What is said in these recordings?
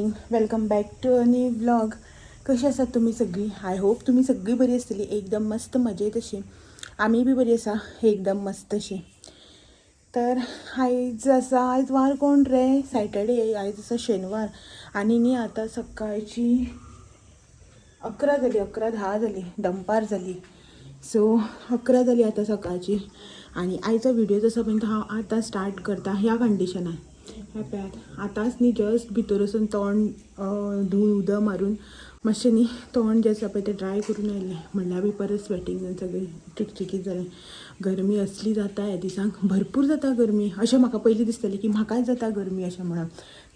Morning, welcome back to a new vlog. कशी आसात तुमी सगळीं? I hope तुमी सगळीं बरी आसतली, एकदम मस्त मजेत अशी. आमी बी बरी आसा, एकदम मस्त अशी. तर आयज आसा, आयज वार कोण रे? सॅटर्डे. आयज आसा शेनवार आनी न्ही आतां सकाळची 11 जाली, 11:10 जाली, दनपार जाली. सो 11 जाली आतां सकाळची आनी आयचो व्हिडिओ जसो पळय तो हांव आतां स्टार्ट करता ह्या कंडिशनान. हें पळयात, आतांच न्ही जस्ट भितर वचून तोंड धुवन उदक मारून मातशें न्ही तोंड जें आसा पळय तें ड्राय करून आयलें. म्हणल्यार बी परत स्वेटींग जावन सगळें चिकचिकीत जालें. गरमी असली जाता ह्या दिसांक, भरपूर जाता गरमी. अशें म्हाका पयलीं दिसतालें की म्हाकाच जाता गरमी अशें म्हणून,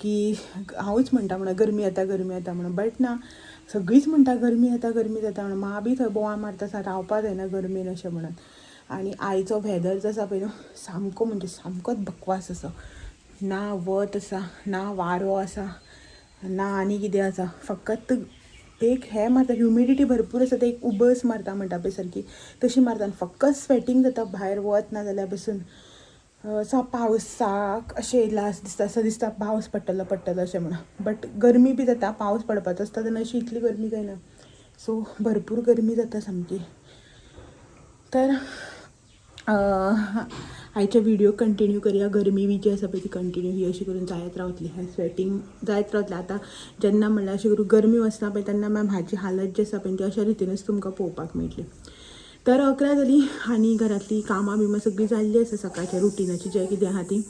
की हांवूच म्हणटा म्हणून गरमी जाता, गरमी जाता म्हणून. बट ना, सगळींच म्हणटा गरमी जाता, गरमी जाता म्हणून. मां बी थंय बोवाळ मारता, रावपा जायना गरमेन अशें म्हणून. आनी आयचो वेदर जो आसा पळय न्हू, सामको म्हणजे सामकोच बकवास असो. ना वत आसा, ना वारो आसा, ना आनी कितें आसा. फकत एक हें मारता, ह्युमिडिटी भरपूर आसा. ते एक उबस मारता म्हणटा पळय सारकी, तशी मारता आनी फकत स्वेटींग जाता भायर वत ना जाल्यार बसून. असो पावसाक अशें येयलां अशें दिसता, असो दिसता पावस पडटलो पडटलो अशें म्हणून. बट गरमी बी जाता. पावस पडपाचो आसता तेन्ना अशी इतली गरमी जायना. सो भरपूर गरमी जाता सामकी. तर आयचे व्हिडिओ कंटिन्यू करया. गरमी बी जी आसा पळय ती कंटिन्यू ही अशी करून जायत रावतली, हें स्वेटींग जायत रावतलें. आतां जेन्ना म्हणल्यार अशें करून गरमी वचना पळय तेन्ना मॅम हाजी हालत जी आसा पळय ती अशा रितीनच तुमकां पळोवपाक मेळटली. तर 11 जाली आनी घरांतली कामां बिमां सगळीं जाल्लीं आसा, सकाळच्या रुटिनाची जें कितें आहा ती.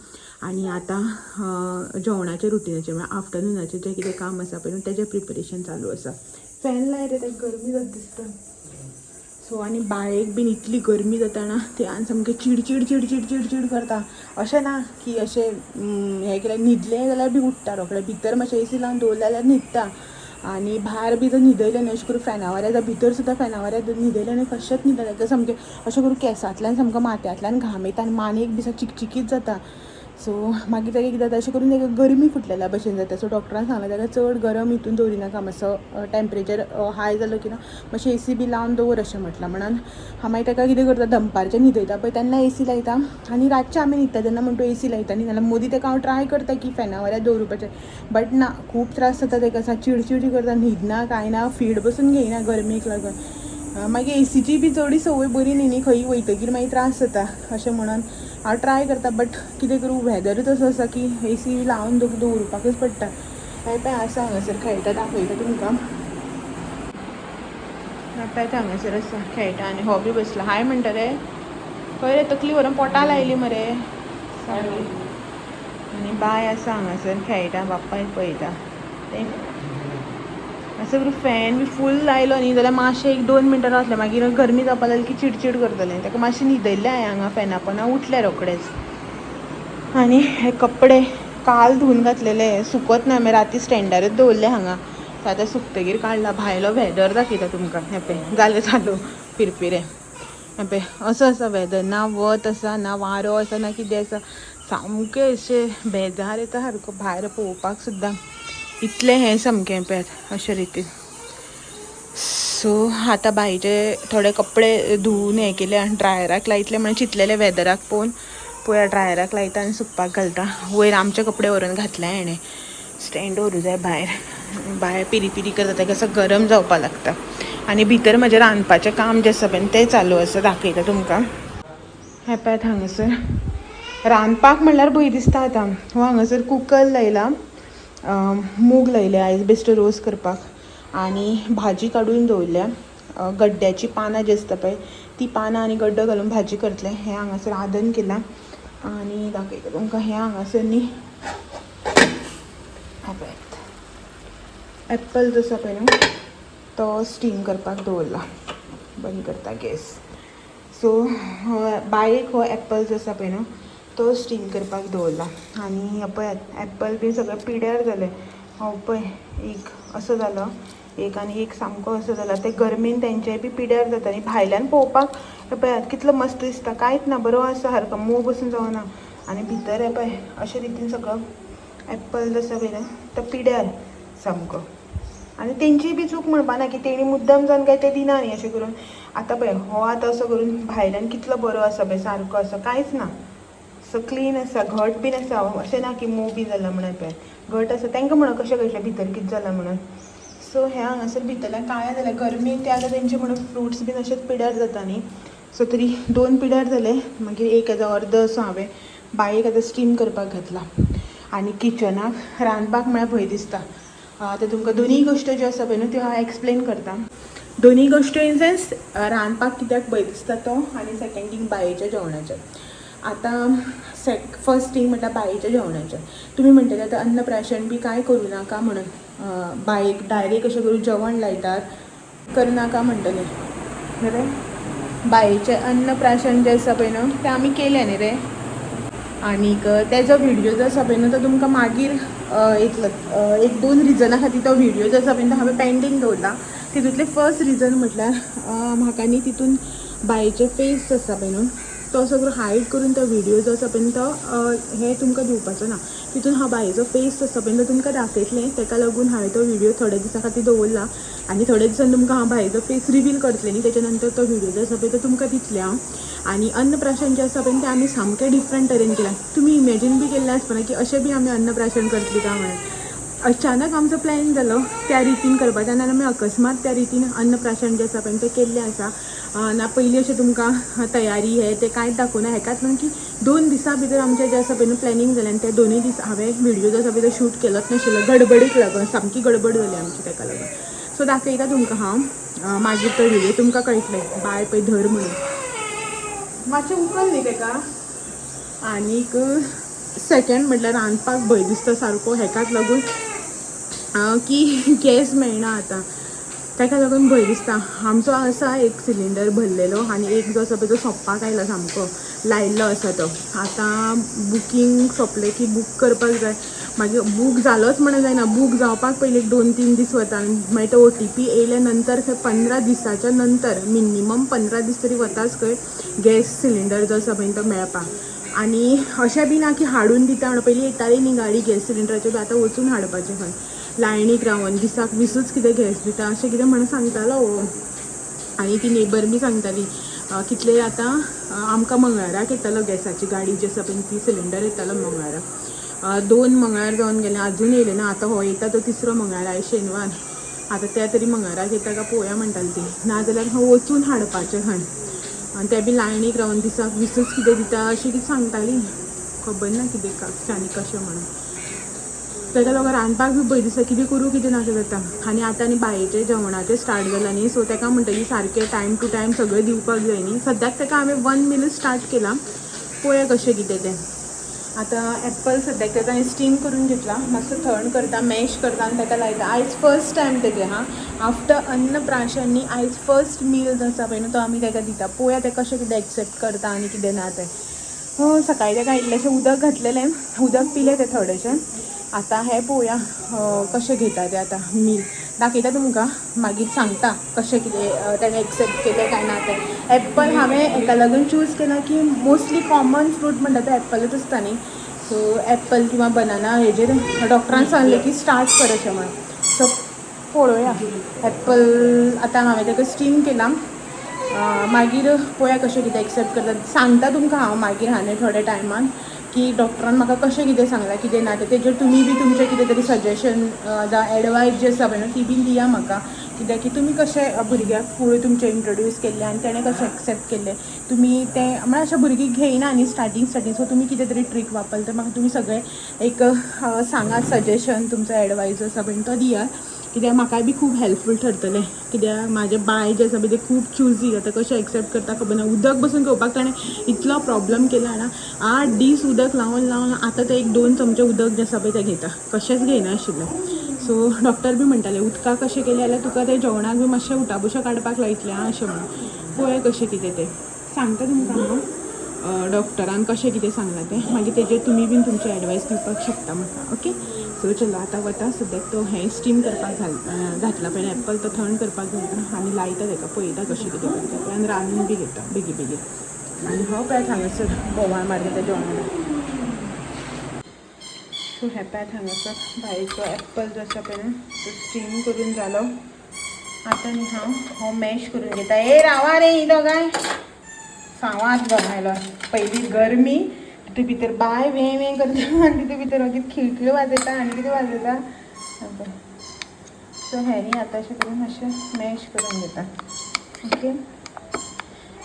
आनी आतां जेवणाच्या रुटिनाचें म्हळ्यार आफ्टरनुनाचें जें कितें काम आसा पळय न्हू तेजें प्रिपरेशन चालू आसा. फॅन लाय रे, ताका गरमी जाता दिसता. सो आनी बायेक बीन इतली गरमी जाता ना, ते आनी सामकें चिडचिड चिडचिड चिडचिड करता. अशें ना की अशें हें केल्यार, न्हिदलें जाल्यार बी उठ्ठा रोखडें. भितर मातशें एसी लावन दवरलें जाल्यार न्हिदता आनी भायर बी जर न्हिदयलें न्हू अशें करून फॅना वाऱ्यार, जाल्यार भितर सुद्दां फॅना वाऱ्यार न्हिदयलें न्हू, कशेंच न्हिदना. ताका सामकें अशें करून केंसांतल्यान सामको माथ्यांतल्यान घाम येता आनी मानेक बी चिकचिकीत जाता. सो मागीर ताका कितें जाता, अशें करून ताका गरमी फुटलेल्या भशेन जाता. सो डॉक्टरान सांगलें ताका चड गरम हितून दवरिनाका, मातसो टेम्परेचर हाय जालो की ना मातशें एसी बी लावन दवर अशें म्हटलां. म्हणून हांव मागीर ताका कितें करता, दनपारचें न्हिदयता पळय तेन्ना एसी लायता आनी रातचें आमी न्हिदता तेन्ना म्हण तूं एसी लायता न्ही. नाल्यार मदीं ताका हांव ट्राय करता की फॅना वाऱ्यार दवरुपाचें, बट ना, खूब त्रास जाता ताका. चिडचिड करता, न्हिदना कांय ना, फीड बसून घेयना गरमेक लागून. मागीर एसीची बी चडी संवय बरी न्ही न्ही, खंय वयतकीर मागीर त्रास जाता अशें म्हणून हांव ट्राय करता. बट कितें करूं, वेदरूच असो आसा की एसी लावन दवरुपाकूच पडटा. हें पळय आसा हांगासर खेळटा, दाखयता तुमकां. पळय हांगासर आसा खेळटा आनी हो बी बसला. हाय म्हणटा रे, खंय रे? तकली व्हरून पोटा लायली मरे सारकी. आनी बाय आसा हांगासर खेळटा, बापायक पळयता. तें असो करून फॅन बी फूल लायलो न्ही जाल्यार मातशें एक 2 मिनटां रावतलें, मागीर गरमी जावपा लागली की चिडचिड करतलें. ताका मातशें न्हिदयल्लें हांवें हांगा फॅना पोंदा, उठलें रोखडेंच. आनी हे कपडे काल धुवन घातलेले, सुकत ना, मागीर राती स्टँडारूच दवरले हांगा. आतां सुकतगीर काडला. भायलो वेदर दाखयता तुमकां. हें पळय, जालें चालू पिरपिरें. हें पळय, असो आसा वेदर. ना वत आसा, ना वारो आसा, ना कितें आसा. सामकें अशें बेजार येता सारको भायर पळोवपाक सुद्दां, इतलें हें सामकें पळयात अशे रितीन. सो आतां बायचे थोडे कपडे धुवून हें केले आनी ड्रायराक लायतले म्हणून चिंतलेले. वेदराक पळोवन पळया, ड्रायराक लायता आनी सुकपाक घालता. वयर आमचे कपडे व्हरून घातले हाणें, स्टँड दवरूं जाय भायर. भायर पिरी पिरी करता, ताका असो गरम जावपाक लागता. आनी भितर म्हजें रांदपाचें काम जें आसा पळय तें चालू आसा, दाखयता तुमकां. हें पळयात, हांगासर रांदपाक म्हणल्यार भंय दिसता आतां. हो हांगासर कुकर लायला, मूग लायले आयज बेश्टो रोस करपाक आनी भाजी काडून दवरल्या. गड्ड्याची पानां जी आसता पळय ती पानां आनी गड्डो घालून भाजी करतलें. हें हांगासर आदन केलां आनी दाखयता तुमकां. हें हांगासर न्ही, हें पळयात, एप्पल जो आसा पळय न्हू तो स्टीम करपाक दवरला. बंद करता गॅस. सो बायेक हो एप्पल जो आसा पळय न्हू तो स्टीम करपाक दवरला. आनी पळयात, एप्पल बी सगळें पिड्यार जालें. हो पळय, एक असो जालो एक आनी एक सामको असो जाला. ते गरमेन तेंचेय बी पिड्यार जाता. आनी भायल्यान पळोवपाक पळयात कितलो मस्त दिसता, कांयच ना, बरो आसा सारको, मोव बसून जावना. आनी भितर हें पळय अशे रितीन सगळो एप्पल जो आसा पळय न्हू तो पिड्यार सामको. आनी तेंची बी चूक म्हणपा ना की तेणी मुद्दम जावन काय ते दिना न्ही अशें करून. आतां पळय, हो आतां असो करून भायल्यान कितलो बरो आसा पळय, सारको आसा, कांयच ना. सो क्लीन आसा, घट बीन आसा, अशें ना की मोव बी जाला म्हणून पळय घट आसा. तांकां म्हणून कशें कळटलें भितर कितें जालां म्हणून. सो हें हांगासर भितरल्यान काळें जालें गरमेन ते आतां तेंचे म्हणून फ्रुट्स बीन अशेंच पिड्यार जाता न्ही. सो तरी 2 पिड्यार जाले. मागीर एक हेजो अर्द असो हांवें बायेक आतां स्टीम करपाक घातला. आनी किचनाक रांदपाक म्हळ्यार भंय दिसता. आतां तुमकां दोनूय गोश्टी ज्यो आसा पळय न्हू त्यो हांव एक्सप्लेन करता. दोनूय गोश्टी इन सेन्स रांदपाक कित्याक भंय दिसता तो, आनी सेकेंड थींग बायेच्या जेवणाचें. आतां फर्स्ट थींग म्हणल्यार बायेच्या जेवणाचें. तुमी म्हणटले आतां अन्नप्राशन बी कांय करूं नाका म्हणून, बायेक डायरेक्ट अशें करून जेवण लायतात करनाका म्हणटले रे. बायेचें अन्नप्राशन जें आसा पळय न्हू तें आमी केलें न्ही रे. आनीक तेजो व्हिडियो जो आसा पळय न्हू तो तुमकां मागीर येतलो. 1-2 रिजना खातीर तो व्हिडियो जो आसा पळय तो हांवें पेंडींग दवरला. तितूंतलें फर्स्ट रिजन म्हटल्यार म्हाका न्ही तितून बायेचें फेस आसा पळय न्हू तो सगळो हायड करून तो व्हिडियो जो आसा पळय तो हें तुमकां दिवपाचो ना. तितून हांव बायेचो फेस आसा पळय तो तुमकां दाखयतलें. तेका लागून हांवें तो व्हिडियो थोड्या दिसां खातीर दवरला आनी थोड्या दिसान तुमकां हांव बायेचो फेस रिवील करतलें न्ही, तेच्या नंतर तो व्हिडियो जो आसा पळय तो तुमकां दितलें हांव. आनी अन्नप्राशन जें आसा पळय तें आमी सामकें डिफरंट तरेन केलां. तुमी इमेजीन बी केल्लें आसतना की अशें बी आमी अन्नप्राशन करतलीं काय म्हणून. अचानक आमचो प्लॅन जालो त्या रितीन करपाचें आनी आमी अकस्मात त्या रितीन अन्नप्राशन जें आसा पळय तें केल्लें आसा. ना पयलीं अशें तुमकां तयारी हें तें कांयच दाखोवना. हेकाच लागून की 2 दिसां भितर आमचें जें आसा पळय न्हू प्लॅनिंग जालें आनी ते 2 दीस हांवें व्हिडियो जो आसा पळय तो शूट केलोच नाशिल्लो गडबडीक लागून, सामकी गडबड जाली आमची तेका लागून. सो दाखयता तुमकां हांव मागीर तो व्हिडियो तुमकां कळटलें बाय पळय धर म्हणून मातशें उकल न्ही तेका. आनीक सेकेंड म्हटल्यार रांदपाक भंय दिसता सारको हेकाच लागून की गॅस मेळना आतां, ताका लागून भंय दिसता. आमचो आसा एक सिलिंडर भरलेलो आनी एक जो आसा पळय तो सोंपपाक आयला, सामको लायिल्लो आसा तो. आतां बुकींग सोंपलें की बूक करपाक जाय. मागीर बूक जालोच म्हणून जायना, बूक जावपाक पयलीं 2-3 दीस वता आनी मागीर तो OTP येयल्या नंतर खंय 15 दिसाच्या नंतर मिनिमम 15 दीस तरी वताच खंय गॅस सिलिंडर जो आसा पळय तो मेळपाक. आनी अशें बी ना की हाडून दिता म्हणून, पयलीं येताली न्ही गाडी गॅस सिलिंडराच्यो, आतां वचून हाडपाचें खंय लायनीक रावन दिसाक 20 कितें गॅस दिता अशें कितें म्हणून सांगतालो हो. आनी ती नेबर बी सांगताली कितले आतां आमकां मंगळाराक येतालो गॅसाची गाडी जी आसा पळय ती सिलिंडर येतालो मंगळाराक. 2 मंगळार जावन गेले अजून येयले ना. आतां हो येता तो 3रो मंगळार, आयज शेनवार. आतां त्या तरी मंगळाराक येता काय पळोवया म्हणटाली ती, नाजाल्यार खंय वचून हाडपाचें खंय. आनी ते बी लायनीक रावन दिसाक 20 कितें दिता अशें कितें सांगताली, खबर ना कितें आनी कशें म्हणून. ताका लागून रांदपाक बी भंय दिसता, कितें करूं कितें नाका जाता. आनी आतां आनी बायेचें जेवणाचें स्टार्ट जालां न्ही, सो ताका म्हणटकीर सारकें टायम टू टायम सगळें दिवपाक जाय न्ही. सद्याक ताका हांवें 1 मील स्टार्ट केलां, पळोवया कशें कितें तें. आतां एप्पल सद्याक ताका हांवें स्टीम करून घेतला, मातसो थंड करता, मॅश करता आनी ताका लायता. आयज फर्स्ट टायम तेजें हां, आफ्टर अन्नप्राशन न्ही आयज फर्स्ट मील जो आसा पळय न्हू तो आमी ताका दिता. पळोवया तें कशें कितें एक्सेप्ट करता आनी कितें ना तें. सकाळीं ताका इल्लेशें उदक घातलेलें, उदक पिलें तें थोडेशें. आतां हें पळोवया कशें घेता तें. आतां मील दाखयता तुमकां, मागीर सांगता कशें कितें ताणें एक्सेप्ट केलें काय ना तें. एप्पल हांवें हेका लागून चूज केलां की मोस्टली कॉमन फ्रूट म्हणटा तो एप्पलूच आसता न्ही. सो एप्पल किंवा बनाना हेजेर डॉक्टरान सांगलें की स्टार्ट कर अशें म्हणून. सो पळोवया एप्पल आतां हांवें ताका स्टीम केलां, मागीर पळोवया कशें कितें एक्सेप्ट करता. सांगता तुमकां हांव मागीर आनी थोड्या टायमान की डॉक्टरान म्हाका कशें कितें सांगलां कितें ना तें. तेजेर तुमी बी तुमचें कितें तरी सजेशन जावं एडवायस जी आसा पळय न्हू ती बी दिया म्हाका, कित्याक की तुमी कशें भुरग्याक फूड तुमचें इंट्रोड्यूस केल्लें आनी तेणें कशें एक्सेप्ट केल्लें तुमी तें, म्हळ्यार अशें भुरगीं घेयना न्ही स्टार्टींग स्टार्टींग. सो तुमी कितें तरी ट्रीक वापरता तर म्हाका तुमी सगळें एक सांगात सजेशन, तुमचो एडवायस जो आसा पळय तो दियात, कित्याक म्हाकाय बी खूब हेल्पफूल ठरतलें. कित्याक म्हाजें बाय जें आसा पळय तें खूब चुजी, आतां कशें एक्सेप्ट करता खबर ना. उदक बसून घेवपाक ताणें इतलो प्रॉब्लम केला जाणा, 8 दीस उदक लावन लावन आतां तें 1-2 चमचे उदक जें आसा पळय तें घेता, कशेंच घेयनाशिल्लें. सो डॉक्टर बी म्हणटाले उदकाक कशें केलें जाल्यार तुका तें जेवणाक बी मातशें उठाबशो काडपाक लायतलें आं अशें म्हणून. पळोवया कशें कितें तें सांगता तुमकां हांव डॉक्टरान कशें कितें सांगलां तें, मागीर तेजेर तुमी बीन तुमचे एडवायस दिवपाक शकता म्हाका. ओके सो चलो आतां वता. सद्याक तो हें स्टीम करपाक घातला पळय एप्पल, तो थंड करपाक घालता आनी लायता ताका, पळयता कशें कितें करता आनी रांदून बी घेता बेगी बेगीन. आनी हो पळय हांगासर बोवाळ मारता त्या जेवणाक. सो हें पळयात हांगासर बायेचो एप्पल जो आसा पळय तो स्टीम करून जालो. आतां न्ही हांव हो मॅश करून घेता. ए रावा रे ही दोगांय सांवात दोगांयलो, पयली गरमी तितून तितून भितर बाय वें वें करता आनी तितून भितर मागीर खिळखिळ वाजयता आनी कितें वाजयता. सो हें न्ही आतां अशें करून मातशें मॅश करून घेता. ओके,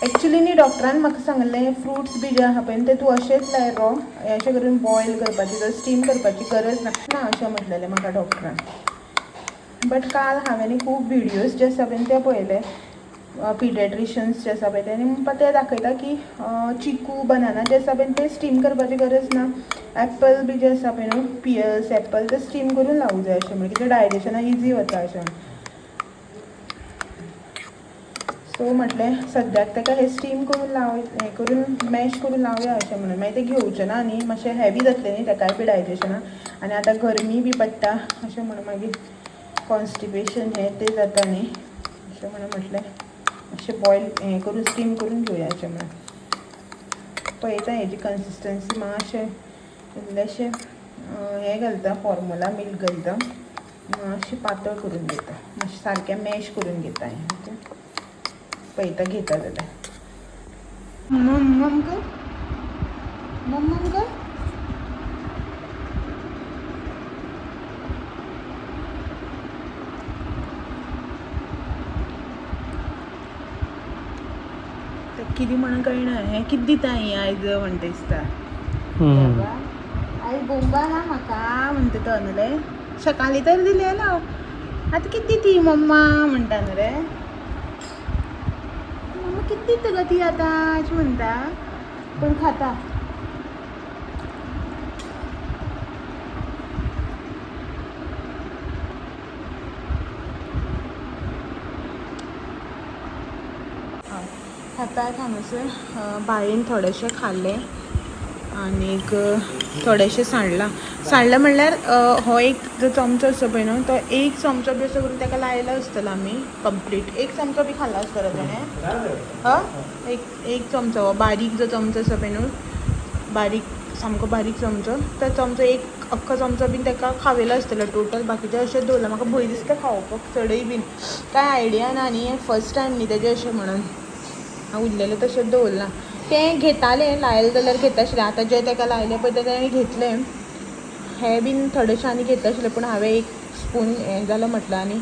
एक्चुली न्ही डॉक्टरान म्हाका सांगलें फ्रुट्स बी जे आहा पळय ते तूं अशेंच लाय रो, अशें करून बॉयल करपाची जावं स्टीम करपाची गरज ना अशें म्हटलेलें म्हाका डॉक्टरान. बट काल हांवें खूब व्हिडियोज जे आसा पळय ते पळयले, पिडियाट्रिशन्स जे आसा पळय ते, आनी म्हणपा ते दाखयता की चिकू बनाना जे आसा पळय ते स्टीम करपाची गरज ना, एप्पल बी जे आसा पळय न्हू पियर्स एप्पल ते स्टीम करून लावूंक जाय अशें म्हणून, कित्याक डायजेशनाक इजी वता अशें म्हणून. सो म्हटलें सद्याक ताका हें स्टीम करून लाव, हें करून मॅश करून लावया अशें म्हणून. मागीर तें घेवचें ना न्ही, मातशें हेवी जातलें न्ही ताकाय बी डायजेशनाक, आनी आतां गरमी बी पडटा अशें म्हणून मागीर कॉन्स्टिपेशन हें तें जाता न्ही अशें म्हणून म्हटलें मातशें बॉयल हें करून स्टीम करून घेवया अशें म्हणून. पळयता हेजी कन्सिस्टन्सी मातशें इल्लेशें हें घालता, फॉर्मुला मिल्क घालता, मातशें पातळ करून घेता, मातशें सारकें मॅश करून घेता हें. ओके, पळयता घेता जाल्यार. मम कर, मम कर. कितें म्हणून कळना हें कितें दिता ही आयज म्हणटा दिसता. आयज बोंबा ना म्हाका म्हणटा तो न्हू रे, सकाळीं तर दिलेलो आतां कितें दिती मम्मा म्हणटा न्हू रे, मम्मा कितें दिता गो ती आतां अशें म्हणटा, पूण खाता. आतां हांगासर बायेन थोडेशें खाल्लें आनीक थोडेशें सांडलां. सांडलां म्हणल्यार हो एक जो चमचो आसा पळय न्हू तो एक चमचो बी असो करून ताका लायलो आसतलो आमी कंप्लीट, एक चमचो बी खाल्लो आसतलो तेणें. हय, एक चमचो हो बारीक जो चमचो आसा पळय न्हू, बारीक सामको बारीक चमचो, तो चमचो एक अख्खो चमचो बीन ताका खावेलो आसतलो टोटल. बाकीचें अशें दवरलां, म्हाका भंय दिसता खावपाक चडय बीन, कांय आयडिया ना न्ही, फर्स्ट टायम न्ही तेजें अशें म्हणून हांव उरलेलें तशेंच दवरलां. तें घेतालें लायलें जाल्यार घेता आशिल्लें, आतां जें ताका लायलें पळय तें ताणें घेतलें, हें बीन थोडेशें आनी घेता आशिल्लें, पूण हांवें एक स्पून हें जालो म्हटलें आनी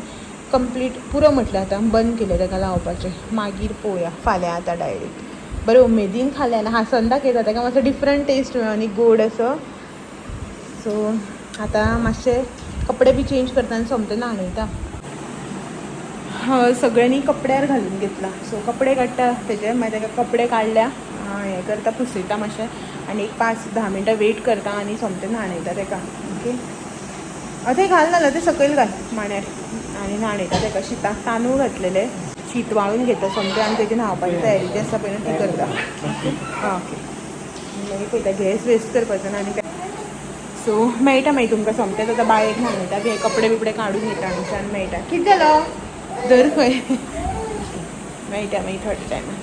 कंप्लीट पुरो म्हटलें, आतां बंद केलें ताका लावपाचें, मागीर पळोवया फाल्यां आतां डायरेक्ट. बरें उमेदीन खालें आनी हांसोन दाखयता ताका मातसो डिफरंट टेस्ट मेळ्ळो आनी गोड असो. सो आतां मातशे कपडे बी चेंज करता आनी सोमतें न्हाणयता. सगळ्यांनी कपड्यार घालून घेतला, सो कपडे काडटा तेजे, मागीर ताका कपडे काडल्या हें करता, पुसयता मातशें आनी एक 5-10 मिनटां वेट करता आनी सोमतें न्हाणयता ताका. ओके, तें घाल नाल्यार तें सकयल घाल मांड्यार आनी न्हाणयता ताका. शिताक तांदूळ घातलेले, शीत वाळून घेता सोमतें आनी तेजी न्हावपाची तयारी जी आसा पळय ती करता. आं ओके, मागीर पळयता गॅस वेस्ट करपाचो ना. आनी सो मेळटा मागीर तुमकां सोमतेंच आतां बायेक न्हाणयता बी, कपडे बिपडे काडून घेता आमचे आनी मेळटा. कितें जालो धर खंय मेळटा मागीर थोड्या टायमान.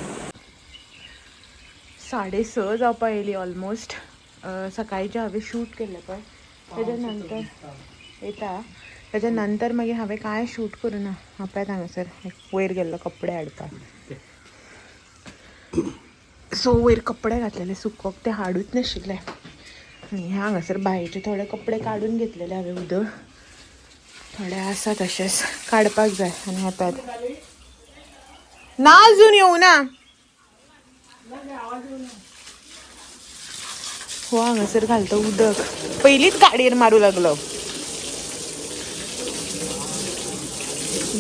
6:30 जावपा येयली ऑलमोस्ट. सकाळीं जें हांवें शूट केल्लें पळय तेज्या नंतर येता, तेज्या नंतर मागीर हांवें कांय शूट करूं ना. आपल्यात हांगासर वयर गेल्लो कपडे हाडपाक, सो वयर कपडे घातलेले सुकोवपाक ते हाडूच नाशिल्ले. आनी हे हांगासर बायेचे थोडे कपडे काडून घेतलेले हांवें उदक, थोडे आसा तशेंच काडपाक जाय. आनी हातात ना अजून येवना ना, हो हांगासर घालता उदक, पयलींच गाडयेर मारूं लागलो.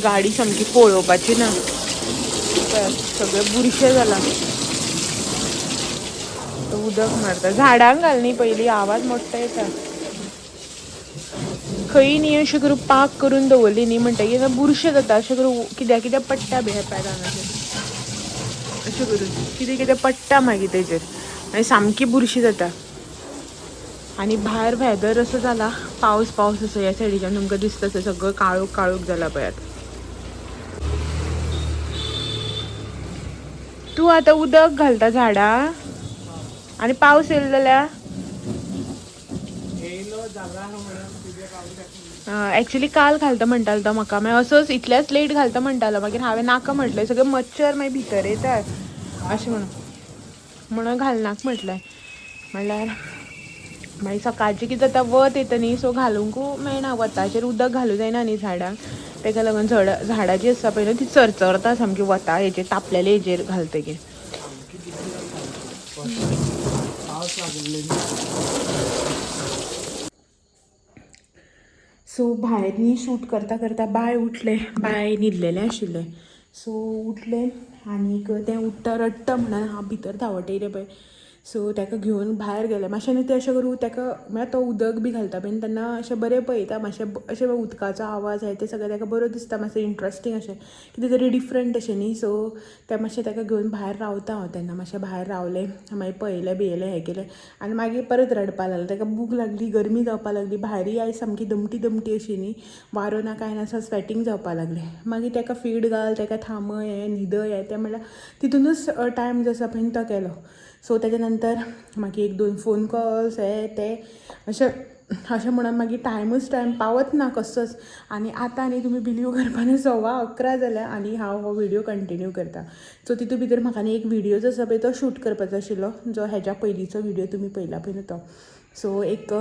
गाडी सामकी पळोवपाची ना, सगळें बुरशें जालां. उदक मारता झाडांक घाल न्ही पयलीं, आवाज मोठो येता. खंय न्ही अशें करून पाक करून दवरली न्ही म्हणटकीर बुरशें जाता, अशें करून कित्याक कित्याक पडटा बी हें हांगासर, अशें करून कितें कितें पडटा मागीर तेजेर, मागीर सामकी बुरशी जाता. आनी भायर वेदर असो जाला, पावस पावस असो ह्या सायडीच्यान तुमकां दिसता सगळं काळोख काळोख जाला पळयात. तूं आतां उदक घालता झाडां आनी पावस येयलो जाल्यार एक्चुली काल घालता म्हणटालो तो म्हाका, मागीर असोच इतल्याच लेट घालता म्हणटालो, मागीर हांवें नाका म्हटलें, सगळे मच्छर मागीर भितर येतात अशें म्हणून म्हणून घालनाक म्हटलें. म्हणल्यार मागीर सकाळचें कितें जाता, वत येता न्ही, सो घालूंकू मेळना, वताचेर उदक घालूं जायना न्ही झाडांक. तेका लागून झाडां जी आसता पळय न्हू ती चरचरता सामकी वता हेजेर, तापलेले हेजेर घालतकीर. पावस लागलेले. सो भायर न्ही शूट करता करता बाय उठलें. बाय न्हिदलेलें आशिल्लें, सो उठलें आनीक तें उठ्ठा रडटा म्हणून हांव भितर धांवत येयलें पळय. सो ताका घेवन भायर गेलें मातशें. न्ही तें अशें करूं ताका, म्हळ्यार तो उदक बी घालता पळय तेन्ना अशें बरें पळयता मातशें, अशें उदकाचो आवाज आहे ते सगळें ताका बरो दिसता, मातशें इंट्रस्टींग अशें कितें तरी डिफरंट अशें न्ही. सो तें मातशें ताका घेवन भायर रावता हांव तेन्ना. मातशें भायर रावलें, मागीर पळयलें बियलें हें केलें आनी मागीर परत रडपाक लागलें. ताका भूक लागली, गरमी जावपाक लागली. भायरय आयज सामकी दमटी दमटी अशी न्ही, वारो ना कांय ना, स्वेटींग जावपाक लागलें. मागीर ताका फीड घाल, ताका थांबय, हें न्हिदय, हें तें, म्हणल्यार तितूनच टायम जो आसा पळय तो गेलो. सो तेच्या नंतर मागीर एक दोन फोन कॉल्स हे ते अशें अशें म्हणून मागीर टायमूच टायम पावत ना कसोच. आनी आतां न्ही तुमी बिलीव करपा न्ही, 11:15 जाल्या आनी हांव हो व्हिडियो कंटिन्यू करता. सो तितू भितर म्हाका न्ही एक व्हिडियो जो आसा पळय तो शूट करपाचो आशिल्लो, जो हेज्या पयलींचो व्हिडियो तुमी पळयला पळय न्हू तो. सो एक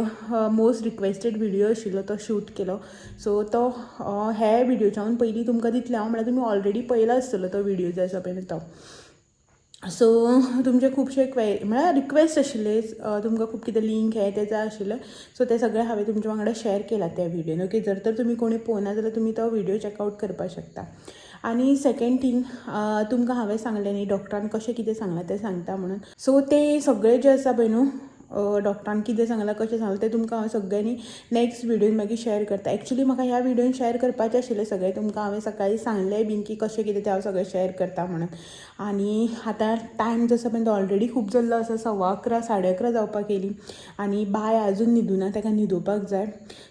मोस्ट रिक्वेस्टेड व्हिडियो आशिल्लो, तो शूट केलो. सो तो हे व्हिडियोच्यान पयलीं तुमकां दितलें हांव, म्हळ्यार तुमी ऑलरेडी पळयला आसतलो तो व्हिडियो जो आसा पळय न्हू तो. सो तुमचे खुबशे म्हळ्यार रिक्वेस्ट आशिल्ले, तुमकां खूब कितें लिंक हें तें जाय आशिल्लें. सो तें सगळें हांवें तुमच्या वांगडा शेअर केलां त्या व्हिडियोन. ओके, जर तर तुमी कोणी पळोवना जाल्यार तुमी तो व्हिडियो चॅकआवट करपाक शकता. आनी सेकेंड थींग, तुमकां हांवें सांगलें न्ही डॉक्टरान कशें कितें सांगलां तें सांगता म्हणून. सो तें सगळें जें आसा पळय न्हू, डॉक्टरान कितें सांगलां कशें सांगलां तें तुमकां हांव सगळ्यांनी नेक्स्ट व्हिडियोन मागीर शेअर करता. एक्चुली म्हाका ह्या व्हिडियोन शेअर करपाचें आशिल्लें सगळें, तुमकां हांवें सकाळीं सांगलें बीन की कशें कितें तें हांव सगळें शेअर करता म्हणून. आनी आतां टायम जो आसा पळय तो ऑलरेडी खूब जाल्लो आसा, 11:15 11:30 जावपाक येयली आनी बाय आजून न्हिदूना, ताका न्हिदोवपाक जाय.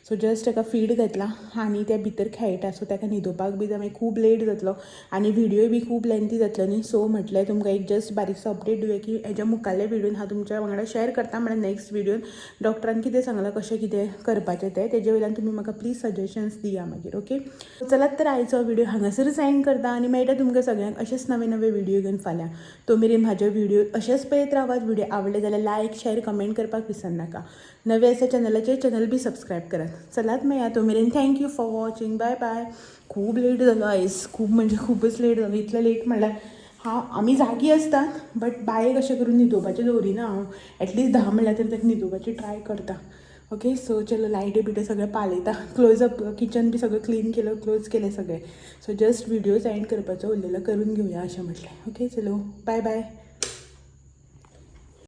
सो जस्ट ताका फीड घातला आनी ते भितर खेळटा. सो ताका न्हिदोवपाक बी जाय, मागीर खूब लेट जातलो आनी व्हिडियोय बी खूब लेंथी जातलो न्ही. सो म्हटलें तुमकां एक जस्ट बारीकसो अपडेट दिवया की हेज्या मुखाल्ल्या व्हिडियोन हांव तुमच्या वांगडा शेअर करता, म्हळ्यार नेक्स्ट व्हिडियोन डॉक्टरान कितें सांगलां कशें कितें करपाचें तें, तेजे वयल्यान तुमी म्हाका प्लीज सजेशन्स दिया मागीर. ओके, चलात तर आयचो व्हिडियो हांगासरच एंड करता आनी मेळटा तुमकां सगळ्यांक अशेंच नवे नवे व्हिडियो घेवन फाल्यां. तो मेरेन म्हाजे व्हिडियो अशेंच पळयत रावात. व्हिडियो आवडले जाल्यार लायक शेअर कमेंट करपाक विसरनाका. नवे आसा चॅनलाचेर चॅनल बी सबस्क्रायब करात. चलात मेळया, तो मेरेन thank you for watching, bye bye. खूब लेट जालो आयज, खूब म्हणजे खूबच लेट जालो. इतलो लेट म्हणल्यार हांव आमी जागी आसतात बट बायक अशें करून न्हिदोवपाचें दवरिना हांव, एटलिस्ट 10 म्हणल्यार तरी ताका न्हिदोवपाची ट्राय करता. ओके, सो चलो लायटी बिटी सगळें पालयता, क्लोजअप किचन बी सगळें क्लीन केलं, क्लोज केलें सगळें. सो जस्ट व्हिडियोज एंड करपाचो उरलेलो, करून घेवया अशें म्हटलें. ओके, चलो बाय बाय.